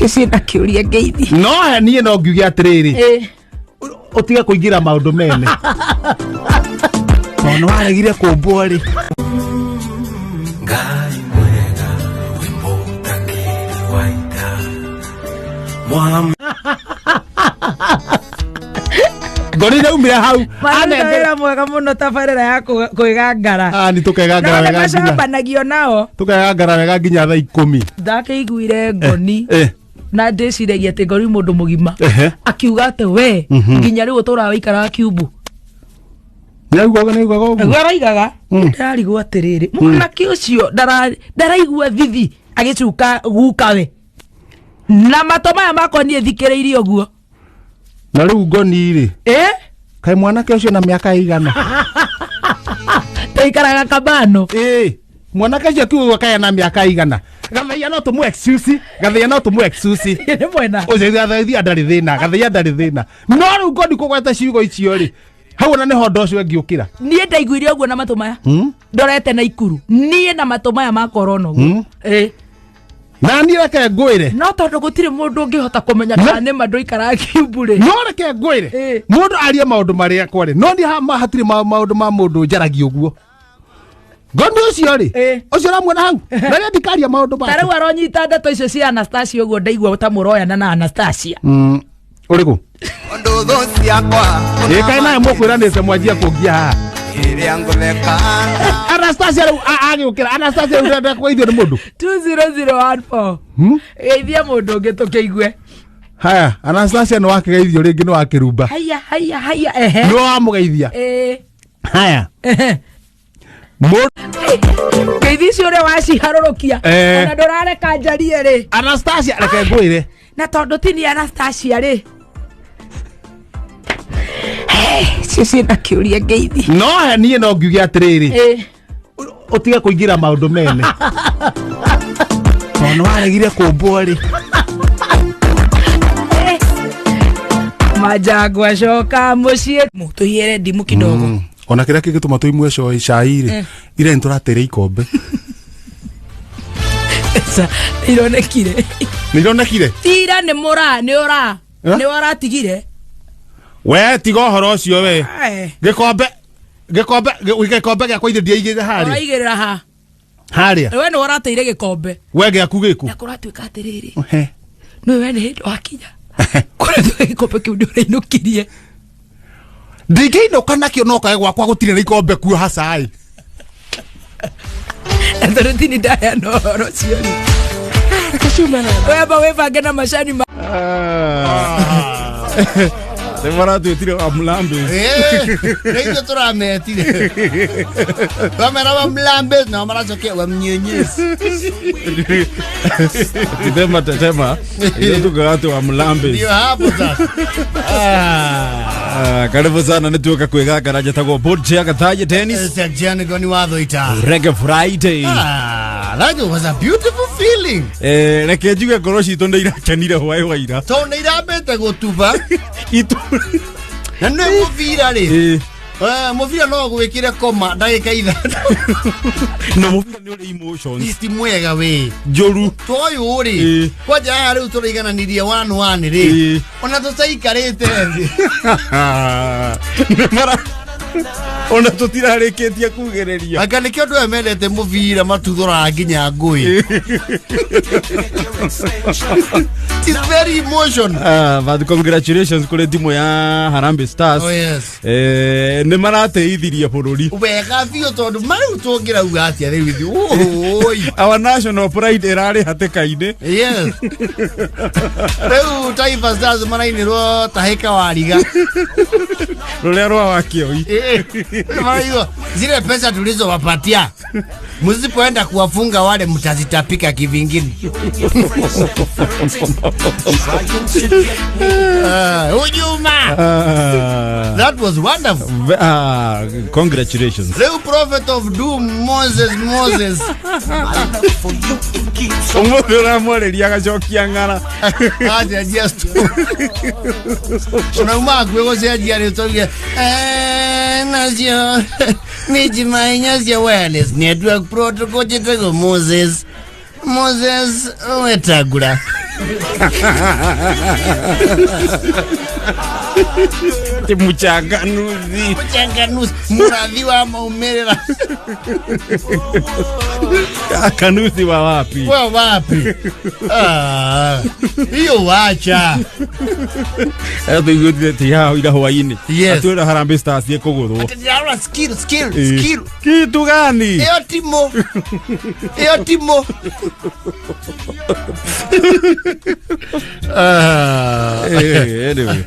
Cici na kĩũria ngeithi. No niĩ no ngiuge atĩrĩrĩ, Eh. ũtige kũingĩra maũndũ mene tondũ nĩ waregire kũmbwo rĩ. Ngai mwega wĩ mũtangĩri wa ita Mwam Ngori ndaumire hau. Maruta Anengere- wĩra mwega mũno tabarĩra ya kwĩgangara. Ah, nĩ tũkegangara No nĩ wega nginya macambanagio nao. tũkegangara wega nginya thaa 10. Ndakĩiguire ngoni Eh, na ndĩciragia atĩ ngori mũndũ mũgima Ehe. akiuga atĩ we nginya rĩu ũtũraga waikaraga kiumbu. Nĩaugaga nĩaugaga ũguo. Nĩguo aroigaga. Ndĩrarigwo atĩrĩrĩ, mwanake ũcio ndaraigua thithi agĩcuka gukawe na matũ maya makwa niĩ thikĩrĩirie ũguo. Na rĩu ngoni rĩ, Eh? kaĩ mwanake ũcio na mĩaka ĩigana? Tũikaraga kabano. Ĩĩ, mwanake ũcio akiuga kaĩ na mĩaka ĩigana? Gathaia no tũmũ excuse, gathaia no tũmũ excuse. Nĩ mwena. Ũcio gathaia ndarĩ thĩna, gathaia ndarĩ thĩna. No rĩu ngoni kũgweta ciugo icio rĩ, hau ona nĩho ũndũ ũcio ũngĩũkĩra. Niĩ ndaiguire ũguo na matũ maya ndorete na ikuru niĩ na matũ maya makwa ũrona ũguo. Eh. Na niĩ reke ngwĩre. No tondũ gũtirĩ mũndũ ũngĩhota kũmenya kana nĩ ma ndũikaraga kiumbu rĩ. No reke ngwĩre. Mũndũ arie maũndũ marĩa akwa rĩ, no niĩ hatirĩ maũndũ ma mũndũ njaragia ũguo. Ngoni ũcio rĩ, ũcio ũramuona hau, na rĩrĩa ndikaria maũndũ Ta make. rĩu aronyita ndeto icio cia Anastasia ũguo ndaigua ta mũroyana na Anastasia. Ũrĩkũ? Ũndũ thũ ciakwa. Ĩ kaĩ nawe mũkwĩranĩte mwanjia kũngia haha. Ĩrĩa ngũtheka. Anastasia rĩu agĩũkĩra, Anastasia rĩu ndenda kũgeithio nĩ mũndũ. 20014. Geithia mũndũ ũngĩ tũkĩigue. Haya, Anastasia nĩ wakĩgeithio rĩngĩ nĩ wakĩrumba. Haya haya haya ehe. Nĩ wamũgeithia. Eh. Haya. Ehe. Mũndũ Ngeithi icio ũrĩa waciharũrũkia. Eh. Ona ndũrareka njarie rĩ. Anastasia reke ngwĩre. Na tondũ ti ni Anastasia rĩ. Cici na kĩũria ngeithi. No niĩ no ngiuge atĩrĩrĩ, Eh. ũtige kũingĩra maũndũ mene tondũ nĩ waregire kũmbwo rĩ. Manjangu acoka mũciĩ. Tũhiere ndimũ kidogo. Ona kĩrĩa kĩngĩtũma tũimue cai rĩ, ira nĩ tũrateire ikombe. Ca, ironekire. Nĩ ironekire? Tira nĩ mũra, nĩ ũra. Eh? Nĩ ũratigire. We tiga ũhoro ũcio we. Eh. Gĩkombe gĩkombe gĩkombe gĩakwa ithe ndiaigĩrĩra harĩa. Ũraigĩrĩra ha? Harĩa. We nĩ ũrateire gĩkombe. We gĩaku gĩku. Na kũratuĩka atĩrĩrĩ. He. Nĩ we nĩ hĩndĩ wakinya. Kũratuĩka gĩkombe kĩu nĩ ũrainũkirie. Ndingĩinũka nakĩo no kae gwakwa gũtirĩ na ikombe kuo hacai. Na tondũ tini ndaheana ũhoro ũcio rĩ. Wemba wĩbange na macani ma Nĩ maratwĩtire wa Mlambe. Nĩ ithuĩ tũrametire. Twamera wa Mlambe nao maracokia wa Mnyenyezi. Tetema tetema. Ithuĩ tugaga atĩ wa Mlambe. Ndio hapo sasa. Ah, karibu sana nĩ tuoka kwĩgangara njĩtagwo Butcher Gataje Dennis. Section goni watho ita. Reggae Friday. Ah, that was a beautiful feeling. Eh, reke njuge ngoro citũ nĩ irakenire hwaĩ wa ira. Tondũ nĩ irambĩte gũtuba. Itu. Na nĩ mũbira rĩ. Eh. Mũbira no gwĩkĩre koma ndagĩka 5. Na mũbira nĩ ũrĩ emotions. Ti mwega we. Njũru. Toyũ rĩ. Eh. Kwanja haha rĩu tũraigananirie 1-1 rĩ. Eh. Ona tũtaikarĩte thĩ. Nĩ mara ona tũtirarĩkĩtie kugĩrĩria. Anga nĩkĩo andũ aya mendete mũbira matuthũraga nginya ngũĩ. It's very emotional. Ah, but congratulations kũrĩ timu ya Harambee Stars. Oh, yes. Eh, nĩ marateithirie bũrũri. Wega biũ tondũ marĩu tũngĩrauga atĩa rĩu ithuĩ. Ũũi. Our national pride ĩrarĩ hatĩka-inĩ. Yes. Rĩu Taifa Stars marainĩrwo tahĩka wariga. Rũrĩa rwa wakĩoi. Maraigua, zile pesa tulizowapatia msipoenda kuwafunga wale mtazitapika kivingine. Hujuma. That was wonderful. Congratulations. Leo prophet of doom Moses Moses. Ũmũthĩ ũramwarĩria agacokia ng'ara. Acenjia story. Unauma hakuhĩ gũcenjia rĩtwa uge, nacio nĩ inya cia wireless network protocol njĩtagwo Moses. Moses Wetangula. Ti muchanganuzi. Muchanganuzi murathi wa maumirira. Kanuzi wa wapi? Wa wapi? Ah, hiyo wacha. Tuiguire ti haha ira hwainĩ. Yes. Atwĩra Harambee Stars ĩkũgũthwo. Ati ndĩrarora skill skill skill. Kitu gani? Ĩyo timo. Ĩyo timo. Ah. Anyway,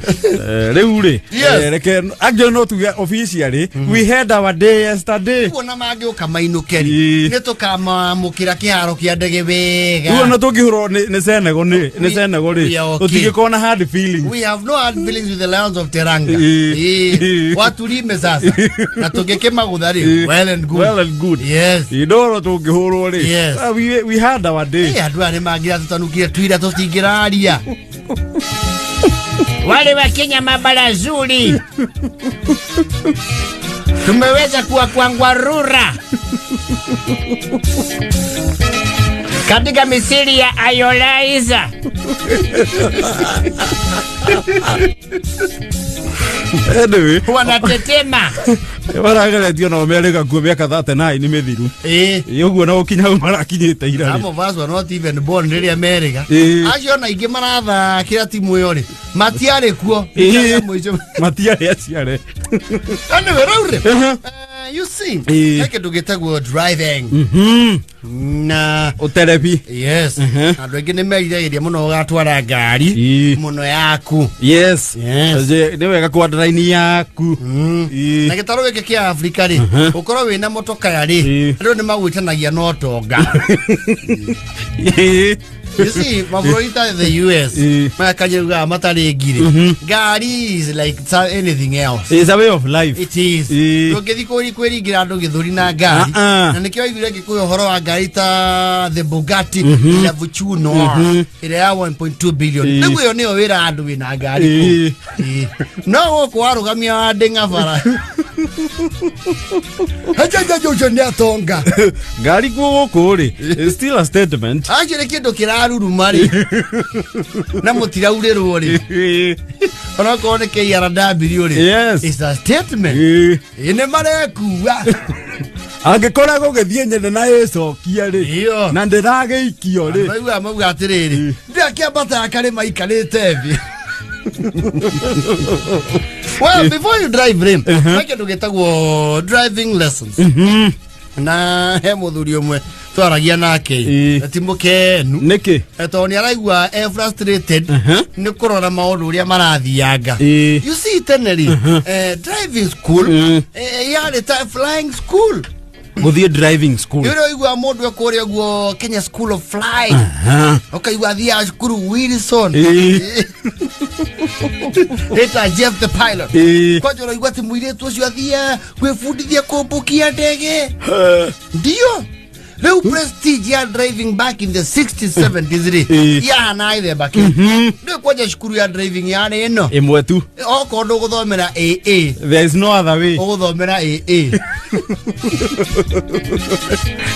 rĩu rĩ, Yes. reke actually no tuge officially we had our day yesterday. Kuona mangĩũka mainũke rĩ Ĩĩ. nĩ tũkamamũkĩra kĩharo kĩa ndege wega. Rĩu ona tũngĩhũrwo nĩ Senegal nĩ We- Senegal rĩ, we are okay. tũtingĩkorwo na hard feelings. We have no hard feelings with the Lions of Teranga. Ĩĩ. Ĩĩ. Ĩĩ. Watulime sasa. Na tũngĩkĩmagũtha rĩ. Ĩĩ. Well and good. Well and good. Yes. Ndoro tũngĩhũrwo rĩ. Yes. Ah, we had our day. Ĩ, andũ aya nĩ mangĩratũtanukire twira tũtingĩraria. Wale wa Kenya mabarazuri tumeweza kuwakwangwarura katika misiri ya Ayolaiza. Anyway, Wanatetema. marageretio nao merĩga kuo mĩaka 39 nĩ mĩthiru. Ĩ. Ĩ, ũguo na gũkinya hau marakinyĩte ira rĩ. Some of us were not even born rĩrĩa merĩga. Ĩ. Acio ona aingĩ marathakĩra timu ĩyo rĩ matiarĩ kuo. Ĩ. Mũico. Matiarĩ aciare. Anyway, rĩu rĩ, you see, Ĩ. he kĩndũ gĩtagwo driving na Ũterebi. yes andũ aingĩ nĩ meriragĩria mũno ũgatwara ngari Ĩ. mũno yaku. Yes. Yes. Nĩ wega kwandra raini yaku. Ĩ. Na gĩtarũ gĩkĩ kĩa Afrika rĩ ũkorwo wĩna motokaya rĩ Ĩ. andũ nĩ magwĩtanagia na ũtonga. Ĩ. You see, mabũrũri ta the US Ĩ. maya kanyaugaga matarĩ ngirĩ ngari is like anything else. It's a way of life. It is. Ĩ. Ndũngĩthiĩ kwĩringĩra andũ gĩthũri na ngari. Ah, ah. Na nĩkĩo waiguire ngĩkũhe ũhoro wa ngari ta the Bugatti La Voiture ĩrĩa ya 1.2 billion. Ĩ. Rĩu ĩyo nĩyo wĩra andũ wĩna ngari kũu. Ĩ. Ĩ. No gũkũ warũgamia wa ndĩng'a bara. Hajajaja ũcio nĩ atonga. Ngari kuo gũkũ rĩ, it's still a statement. Actually kĩndũ kĩraruruma rĩ na mũtiraurĩrwo rĩ Ĩ. onokorwo nĩ KRW rĩ. Yes. It's a statement. Ĩ. Ĩ nĩ marekua. Angĩkorwo gũgĩthiĩ nyene na ĩcokia rĩ Iyo. na ndĩragĩikio rĩ Maiguaga mauga atĩrĩrĩ ndĩakĩambataga karĩma ikarĩte thĩ. Well, before you drive rĩ he kĩndũ gĩtagwo driving lessons na he mũthuri ũmwe twaragia nake Ĩ. ti mũkenu. Nĩkĩ? Tondũ nĩ araigua e frustrated nĩ kũrora maũndũ ũrĩa marathianga. Ĩ. You see tene rĩ driving school yarĩ ta flying school. Gũthiĩ driving school. Nĩ ũrĩa ũiguaga mũndũ ekũrĩa ũguo Kenya School of Flying ũkaigua athiaga cukuru Wilson. Ĩ. Ĩta Jeff the pilot. Ĩ. Kwanja ũraigua atĩ mũirĩtu ũcio athiaga gwĩbundithia kũmbũkia ndege ndio rĩu prestige ya driving back in the 60s 70s rĩ Ĩ. yahana ithemba kĩ rĩu kwanja cukuru ya driving yarĩ ĩno Ĩmwe tu. okorwo ndũgũthomera AA There is no other way. ũgũthomera AA.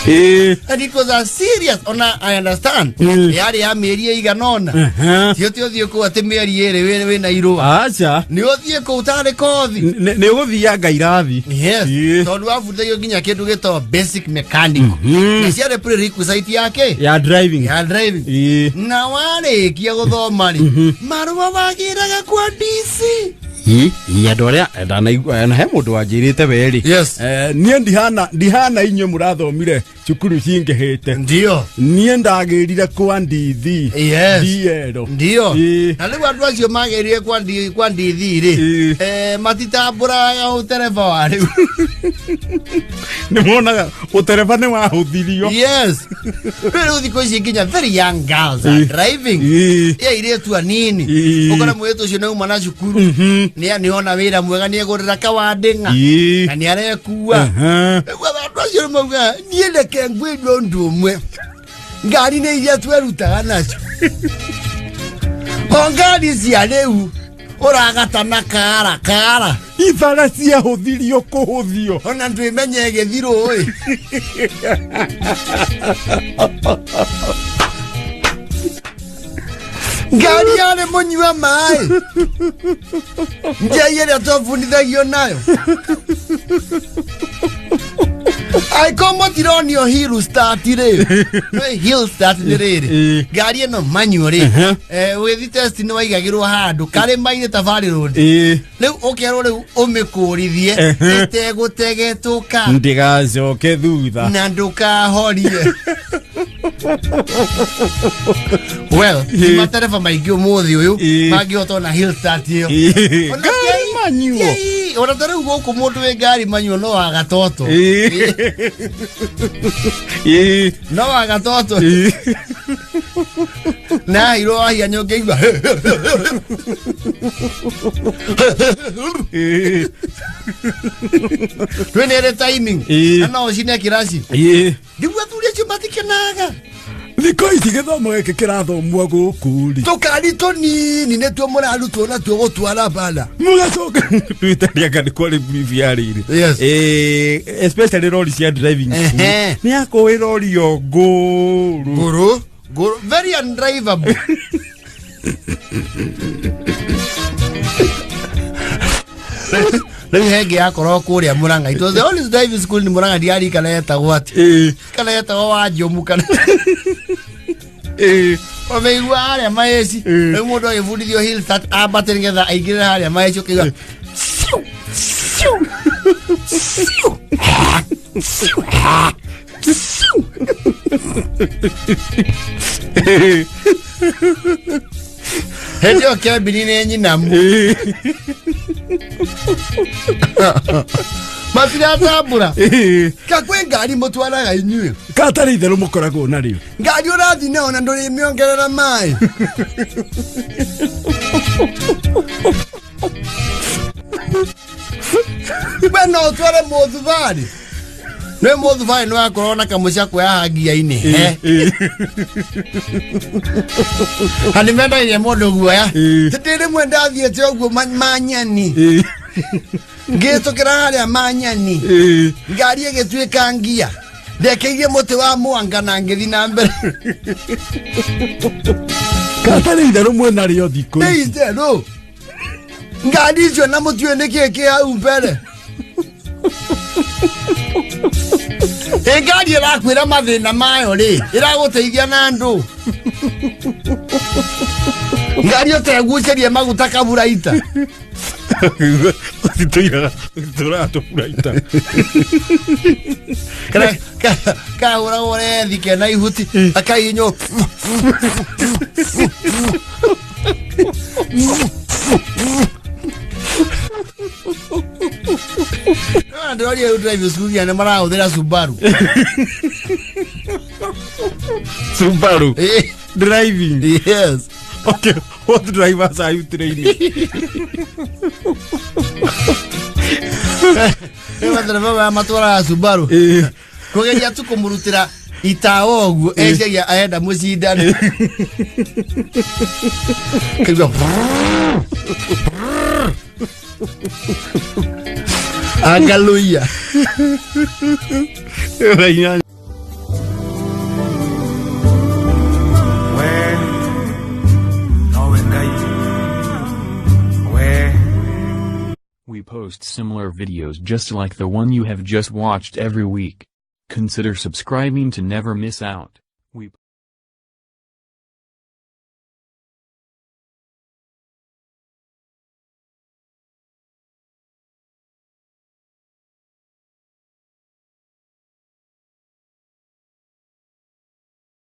Ĩ. And it was a serious ona I understand yarĩ ya mĩeri ĩigana ũna ti ũtĩ ũthiĩ kũu atĩ mĩeri ĩrĩ wĩna irũa Aca. nĩ ũthiĩ kũu tarĩ kothi. Nĩ ũgũthianga irathi. Yes. Ĩ. Tondũ wabundithagio nginya kĩndũ gĩtagwo basic mechanic na ciarĩ prerequisite yake Ya driving. ya driving. Ĩ. Na warĩkia gũthoma rĩ marũa wagĩraga kwa DC. Ĩ, andũ arĩa ndanaigua na he mũndũ wanjĩrĩte we rĩ. Yes. Niĩ ndihana inyuĩ mũrathomire cukuru cingĩhĩte. Ndio. Niĩ ndagĩrire kwa ndithi. Yes. Ndiero. Ndio. Ĩ. Na rĩu andũ acio magĩrire kwa ndithi rĩ Ĩ. matitambũraga ũtereba wa rĩu. Nĩ monaga ũtereba nĩ wahũthirio. Yes. Rĩu thikũ ici nginya very young girls are driving. Ĩ. Ĩ airĩtu anini. Ĩ. Ũkora mũirĩtu ũcio nĩ auma na cukuru. Nĩ nĩona wĩra mwega nĩ egũrĩra kawandĩng'a. Ĩ. Na nĩ arekua. Aha. Rĩu andũ acio nĩ maugaga niĩ reke ngwĩrio ũndũ ũmwe. Ngari nĩ iria twerutaga nacio. O ngari cia rĩu ũragatana kara kara. Ibara ciahũthirio kũhũthio. Ona ndwĩmenye ĩgĩthirwo ĩ. Ngari yarĩ mũnyua maĩ njai ĩrĩa twabundithagio nayo angĩkorwo mũtironio hill start rĩ nĩ hill start nĩ rĩrĩ Ĩĩ. ngari ĩno manual rĩ Ehe. Ũgĩthiĩ test nĩ waigagĩrwo handũ karĩma-inĩ ta Valley Road. Ĩĩ. Rĩu ũkerwo rĩu ũmĩkũrithie Ehe. ĩtegũtegetũka Ndigacoke thutha. Na ndũkahorie. Well, ti matereba maingĩ ũmũthĩ ũyũ Ĩĩ. mangĩhota ona hill start ĩyo. Ĩĩ. Ona Ngari manual. Ĩĩ, ona ta rĩu gũkũ mũndũ wĩ ngari manual no wagatoto. Ĩĩ. Ĩĩ. No wagatoto. Ĩĩ. Na aheirwo wahia nyũngĩigua. Ĩĩ. Twĩ nĩ timing. Ĩĩ. Na no ũcine kĩraci. Ĩĩ. Nĩguo athuri acio matikenaga. Thikũ ici gĩthomo gĩkĩ kĩrathomwo gũkũ rĩ. Tũkari tũnini nĩtuo mũrarutwo natuo gũtwara bana. Mũgacoka twĩtaria nĩ kwarĩ brief yarĩire. Yes. Especially rori cia driving school. Ehe. Nĩ yakũĩ rori yo ngũrũ. Ngũrũ ngũrũ, very undrivable. Rĩu hengĩ yakorwo kũrĩa Mũrang'a, it was the only driving school ni Mũrang'a, ndiari kana yetagwo atĩ Ĩĩ. kana yetagwo wa Njomu kana Ĩĩ. ũmĩigua harĩa maĩci. Ĩĩ. Rĩu mũndũ agĩbundithio hill start ambate nĩgetha aingĩrĩre harĩa maĩci, ũkĩigua ciu, ciu, ciu, ciu, ciu. Hĩndĩ ĩyo kembini nĩ nyinamu. Ĩĩ. Matiratambũra. Ĩĩ. Ka kwĩ ngari mũtwaraga inyuĩ Katarĩ itherũ mũkoragwo narĩo. Ngari ũrathiĩ nayo na ndũrĩmĩongerera maĩ. We no ũtware mũthubarĩ, nĩ mũthubarĩ nĩ wakorwo na kamũcakũ ya hangia-inĩ. Ĩĩ. Na nĩ mendagĩria mũndũ guoya. Ĩĩ. Tĩtĩ rĩmwe ndathiĩte ũguo manyani Ĩĩ. ngĩtũkĩra harĩa manyani. Ĩĩ. Ngari ĩgĩtuĩka ngia, ndekeirie mũtĩ wa mwanga na ngĩthi na mbere. Katarĩ itherũ mwĩnarĩo thikũ Nĩ ici. itherũ ngari icio na mũtiũĩ nĩ kĩĩ kĩ hau mbere. Ĩ ngari ĩrakwĩra mathĩna mayo rĩ, ĩragũteithia na andũ ngari ũtegucĩrie maguta kaburaita. Tũiraga tũraga tũburaita. Kana kahũragwo rethi kena ihuti akaihinywo. Ndĩroria rĩu driving school nginya nĩ marahũthĩra Subaru. Subaru. Driving. Yes. Okay, what drivers are you training? Rĩu matereba maya matwaraga Subaru. Ĩĩ. Kũgeria tu kũmũrutĩra itawa ũguo eciria arenda mũcindane. Kaigua Hallelujah. Thaa 8. We nowe Ngai we. We post similar videos just like the one you have just watched every week. Consider subscribing to never miss out. We